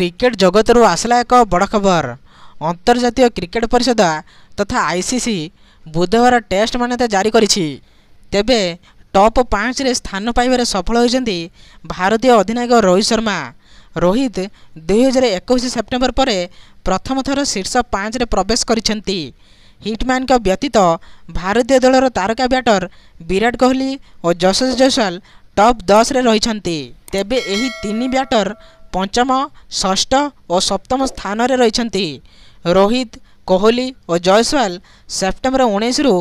Cricket ଜଗତରୁ ଆସିଲା ଏକ ବଡ଼ ଖବର। ଅନ୍ତର୍ଜାତୀୟ କ୍ରିକେଟ ପରିଷଦ ତଥା ଆଇସିସି ବୁଧବାର ଟେଷ୍ଟ ମାନ୍ୟତା ଜାରି କରିଛି। ତେବେ ଟପ୍ 5ରେ ସ୍ଥାନ ପାଇବାରେ ସଫଳ ହୋଇଛନ୍ତି ଭାରତୀୟ ଅଧିନାୟକ ରୋହିତ ଶର୍ମା। ରୋହିତ 2021 ସେପ୍ଟେମ୍ବର ପରେ ପ୍ରଥମ ଥର ଶୀର୍ଷ 5ରେ ପ୍ରବେଶ କରିଛନ୍ତି। ହିଟମ୍ୟାନଙ୍କ ବ୍ୟତୀତ ଭାରତୀୟ ଦଳର ତାରକା ବ୍ୟାଟର ବିରାଟ କୋହଲି ଓ ଯଶସ୍ୱୀ ଜୟସ୍ୱାଲ ଟପ୍ 10ରେ ରହିଛନ୍ତି। ତେବେ ଏହି ତିନି ବ୍ୟାଟର ପଞ୍ଚମ, ଷଷ୍ଠ ଓ ସପ୍ତମ ସ୍ଥାନରେ ରହିଛନ୍ତି। ରୋହିତ, କୋହଲି ଓ ଜୟସ୍ୱାଲ ସେପ୍ଟେମ୍ବର 19ରୁ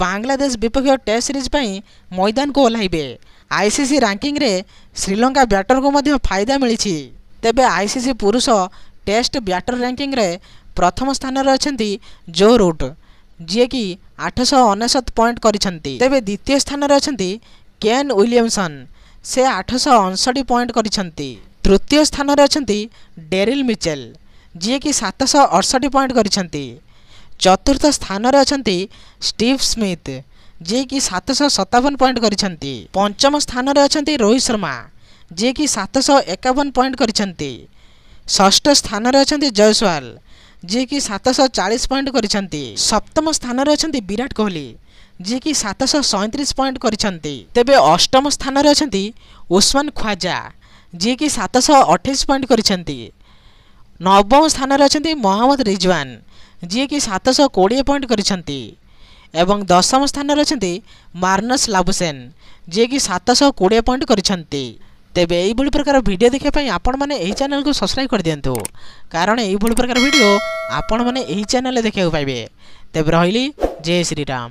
ବାଂଲାଦେଶ ବିପକ୍ଷ ଟେଷ୍ଟ ସିରିଜ୍ ପାଇଁ ମଇଦାନକୁ ଓହ୍ଲାଇବେ। ଆଇସିସି ରାଙ୍କିଙ୍ଗରେ ଶ୍ରୀଲଙ୍କା ବ୍ୟାଟରଙ୍କୁ ମଧ୍ୟ ଫାଇଦା ମିଳିଛି। ତେବେ ଆଇସିସି ପୁରୁଷ ଟେଷ୍ଟ ବ୍ୟାଟର ରାଙ୍କିଙ୍ଗରେ ପ୍ରଥମ ସ୍ଥାନରେ ଅଛନ୍ତି ଜୋ ରୁଟ୍, ଯିଏକି 899 ପଏଣ୍ଟ କରିଛନ୍ତି। ତେବେ ଦ୍ୱିତୀୟ ସ୍ଥାନରେ ଅଛନ୍ତି କେନ୍ ୱିଲିୟମସନ୍, ସେ 859 ପଏଣ୍ଟ କରିଛନ୍ତି। ତୃତୀୟ ସ୍ଥାନରେ ଅଛନ୍ତି ଡେରିଲ୍ ମିଚେଲ, ଯିଏକି 768 ପଏଣ୍ଟ କରିଛନ୍ତି। ଚତୁର୍ଥ ସ୍ଥାନରେ ଅଛନ୍ତି ଷ୍ଟିଭ୍ ସ୍ମିଥ୍, ଯିଏକି 757 ପଏଣ୍ଟ କରିଛନ୍ତି। ପଞ୍ଚମ ସ୍ଥାନରେ ଅଛନ୍ତି ରୋହିତ ଶର୍ମା, ଯିଏକି 751 ପଏଣ୍ଟ କରିଛନ୍ତି। ଷଷ୍ଠ ସ୍ଥାନରେ ଅଛନ୍ତି ଜୟସ୍ୱାଲ, ଯିଏକି 740 ପଏଣ୍ଟ କରିଛନ୍ତି। ସପ୍ତମ ସ୍ଥାନରେ ଅଛନ୍ତି ବିରାଟ କୋହଲି, ଯିଏକି 737 ପଏଣ୍ଟ କରିଛନ୍ତି। ତେବେ ଅଷ୍ଟମ ସ୍ଥାନରେ ଅଛନ୍ତି ଉସ୍ମାନ ଖ୍ୱାଜା, ଯିଏକି 728 ପଏଣ୍ଟ କରିଛନ୍ତି। ନବମ ସ୍ଥାନରେ ଅଛନ୍ତି ମହମ୍ମଦ ରିଜୱାନ, ଯିଏକି 720 ପଏଣ୍ଟ କରିଛନ୍ତି ଏବଂ ଦଶମ ସ୍ଥାନରେ ଅଛନ୍ତି ମାର୍ନସ୍ ଲାବୁସେନ୍, ଯିଏକି 720 ପଏଣ୍ଟ କରିଛନ୍ତି। ତେବେ ଏଇଭଳି ପ୍ରକାର ଭିଡ଼ିଓ ଦେଖିବା ପାଇଁ ଆପଣମାନେ ଏହି ଚ୍ୟାନେଲକୁ ସବସ୍କ୍ରାଇବ୍ କରିଦିଅନ୍ତୁ, କାରଣ ଏଇଭଳି ପ୍ରକାର ଭିଡ଼ିଓ ଆପଣମାନେ ଏହି ଚ୍ୟାନେଲରେ ଦେଖିବାକୁ ପାଇବେ। ତେବେ ରହିଲି, ଜୟ ଶ୍ରୀରାମ।